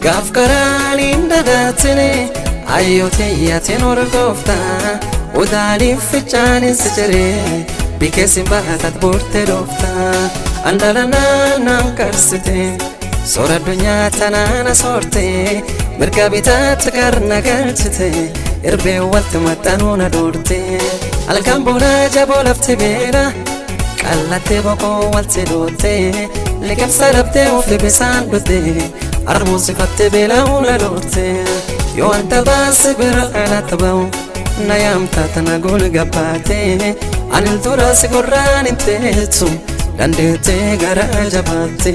Gaaf karaan hin dagaatine ayyootii atiin hordofta Udaaliif fichaanin si ciree bikeessin baatat boortee dhoofta Andalanaan naan karsite soora addunyaa tanaana soorte mirga bitaatti garna galchite irbee walti maxxanuu na doorte halkan boonaa jaboo lafti beela qallattee boqoo walti dootte liqimsa dhabdee ofi bisaan dhute armuusifattee beela'uu na doorte yoo wanta baase bira alatti ba'u na yaamta tana gool gabbaate anil dura si gorraan hin teessu dandeettee gara jabaatte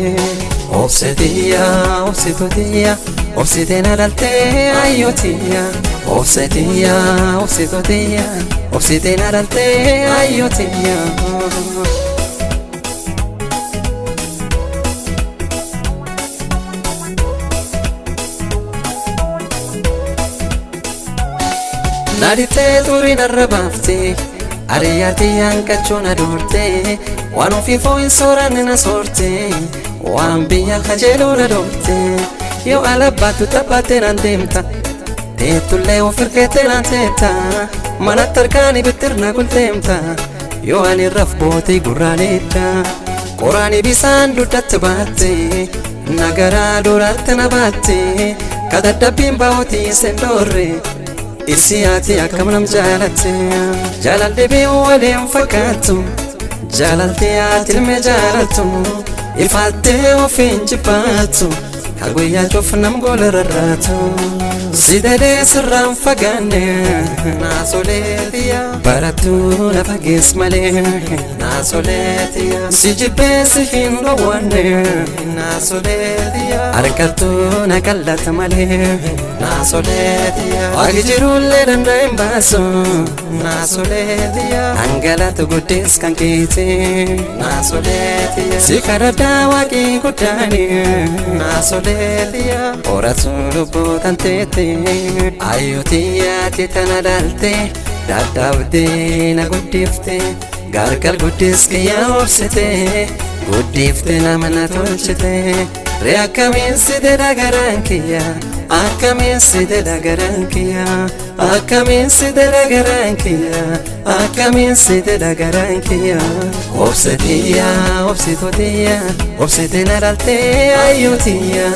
obsetiyya obsitotiyya obsitee na dhaltee ayyotiyya obsetiyya obsitotiyya obsitee na dhaltee ayyotiyya. Naaditee xurii narra baaftee ariyyaatii hanqachuu na doortee waan ofii fooyin sooranne na soortee waan biyya kajeeluu na doortee yoo alabbaattu taphattee naan deemta teettullee of hirkeettee naan teetta manatti harkaan ibittirna gulteemta yoo ani raf bootii gurraaneedha qoraani bisaan dugdatti baatte nagaraa duraatti na baatte kadadhabbiin baa'ootii sen dhoorre Ibsiyaati akkam nam jaalatte jaalalli bee waliin fakkaattu jaalalti ati ilme jaalattu ifaattee ofiin jibbaattu ka guyyaa cuuf nam gola rarraatu si dadee sirraan fagaanne naasoleetiya barattuu lafa gees malee naasoleetiya si jibbee si hin dhowwanne naasoleetiya harkattuu na qallata malee naasoleetiya waaqi jirullee danda'e hin baasu naasoleetiya dhangala'atu guddees kan keeti naasoleetiya si kadhadhaa waaqii guddaani naasoleetiya horatu lubbuu tanteete ayyootii tana dhalte dadhabdee na guddifte gargar guddis kiyya obsite guddifte nama na tolchite ree akkamiin si dedha garaan kiyya akkamiin si dedha garaan kiyya akkamiin si dedha garaan kiyya akkamiin si dedha garaan kiyya obsetiyya obsitotiyya obsite na dhaltee ayyootiya.